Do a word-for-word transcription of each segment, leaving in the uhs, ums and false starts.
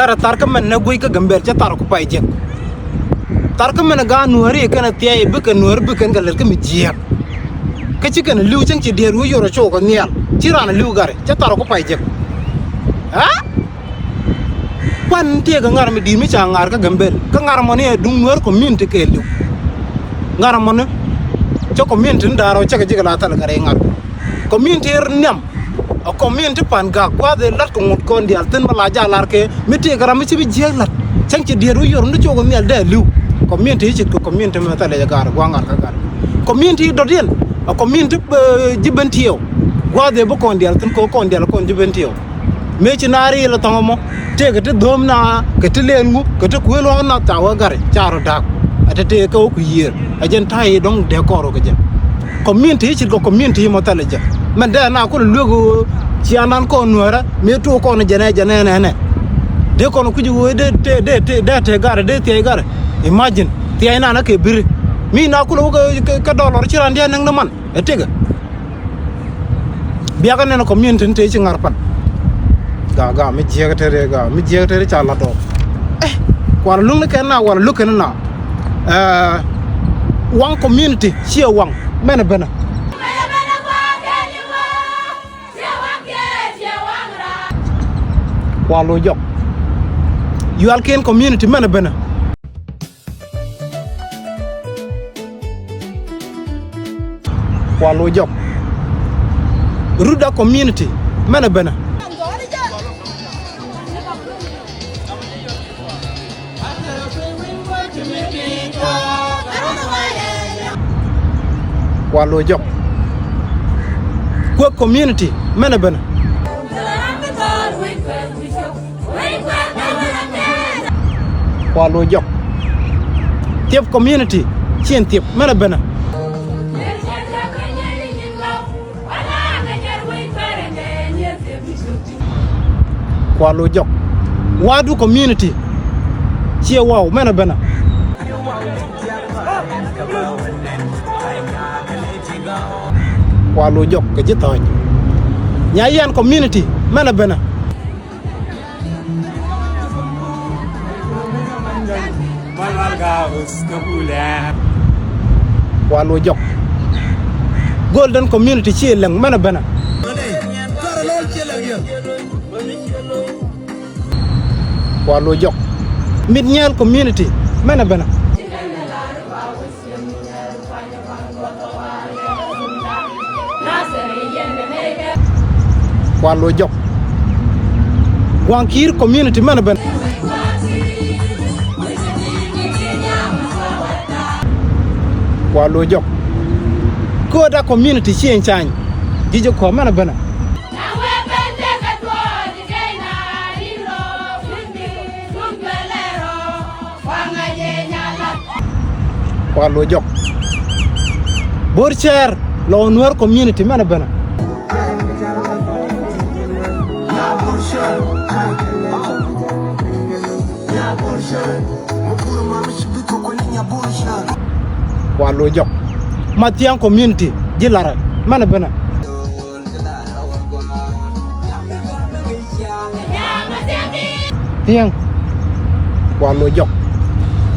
Ɛ rɔ thar kä mɛn nɛ guic kä Gambɛl, cä thar ku pay jek. Thar kä mɛn ɛ gaat Nuääri kɛn ɛ thiɛɛc, bikɛ Nuääri bikɛn kɛ lät kä mi jiääk. Kä ci kɛn ɛ li̱w cäŋ ci diɛɛr wi̱i̱ yor ɛ cok ɛ nhial. Ci raan ɛ li̱w gari, cä thar ku pay jek. Aa? Kuan tëëkɛ ŋa̱r mi di̱i̱t mi ca ŋa̱r kä Gambɛl. Kä ŋa̱r mɔni ɛ duŋ Nuäär community kɛɛliw. Ŋa̱r mɔni cä community ni da̱a̱r ɔ cä kɛ jikɛ la thal kɛ rɛy ŋa̱r. Community rɔ nhiam. A community pan gak gua̱a̱th ëë la̱t kɛ ŋut kɔn diaal thi̱n ma la jaal lar kɛ mi tëëkɛ ram mi ci bi jiääk la̱t. Cäŋ ci diɛɛr wi̱i̱ yor ni cok nhial dee li̱w. Community i̱ ce̱tkɛ community mi thilɛ jɛ gaar gua̱a̱ ŋa̱r kä gaar. Community dɔ̱diɛn a community, eh, ji̱ ben tiɛɛw. Gua̱a̱th ëë bi kɔn diaal thi̱n kɛ kɔn diaal kɔn ji̱ ben tiɛɛw. Mëë ci naar ilɛ thɔ̱ŋ ɛmɔ tëëkɛ ti dho̱o̱m na kɛ ti lëën ŋu kɛ ti kuël ɣɔ̱ɔ̱n na thaw ɛ gari ca rɔ da̱a̱k. Ɛ te tëëkɛ wä ku yiëër ɛ jɛn ta̱a̱ i̱ dɔ̱ŋ dee kɔɔr wä kɛ jɛ. Community i̱ ce̱tkɛ community i̱ mɔ thilɛ jɛ. Mɛn dee na kulɛ luek ɣöö ciaanan kɔn Nuäärä mëë tuɔɔk kɔn jɛn ɛ jɛn ɛnɛnɛ. Dee kɔn kui̱c ɣöö dee te dee te dee te gari dee thiac gari. Imagine thiac nanä kɛ biri. Mi na kulɛ wä kɛ kɛ dɔlɔr ci raan diaal näk ni man ɛ tëkɛ. Biakä nɛn community ni te ci ŋa̱r pan. Ga ga mi jiɛk te ri ga mi jiɛk te ri ca lat ɔ. Eh, kual luŋ ni kɛn na wal luŋ kɛn na. Eh, waŋ community ciɛ waŋ mɛn benä. Kual lo jɔk. Yual kɛn community mɛn benä. Kual lo jɔk. Ruda community mɛn a benä. Kual lo jɔk. Kuek community mɛn a benä. Kual lo jɔk. Thiep community cien thiep mɛn a benä. Kual lo jɔk. Wadu community cie waw mɛn a benä. Kual lo jɔk kɛ ji̱ thɔ̱ɔ̱c. Nya yɛn community mɛn a benä. Kual lo jɔk. Golden community ci lɛŋ mɛn a benä. Kual lo jɔk. Mit nyɛɛl community mɛn a benä. Kual lo jɔk. Guaŋ kiir community mɛn a benä. Kual lo jɔk. Kööda community ci en cany. Ji̱ ji̱ kɔ mɛn a benä. Kual lo jɔk. Bor cɛɛr lɔ Nuer community mɛn a benä. Kual lo jɔk. Mathiaŋ community ji̱ larɛ mɛn a benä. Thiäŋ. Kual lo jɔk.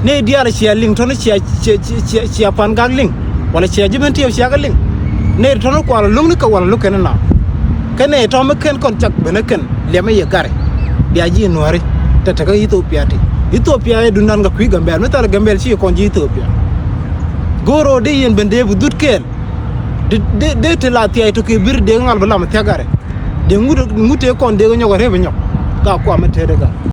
Ni diaal cia liŋ tɔni cia, cia, cia, cia, cia pan gak liŋ. Wala cia ji̱ ben tiɛw cia kɛ liŋ. Ni tɔni kual lo luŋ ni kɛ wala lo kɛn na. Kɛn ni tɔmi kɛn kɔn cak ben kɛn liɛmɛ yɛ gari. Bia ji̱ Nuääri. Tɛ tekɛ Ethiopia ti. Ethiopia ɛ dundan kɛ kui̱ Gambɛl. Mi thal Gambɛl ci kɔn ji̱ Ethiopia. Go̱o̱r ɣöö dee yɛn ben dee bi dhut kɛɛl. Dee, dee, dee te la thiac tɔ kɛ bir dee ŋal bi lam thiak garɛ. Dee ŋut, ŋut tëë kɔn dee kɛ nyɔk a rep a nyɔk. Ka kuam mi tëëdɛ ka.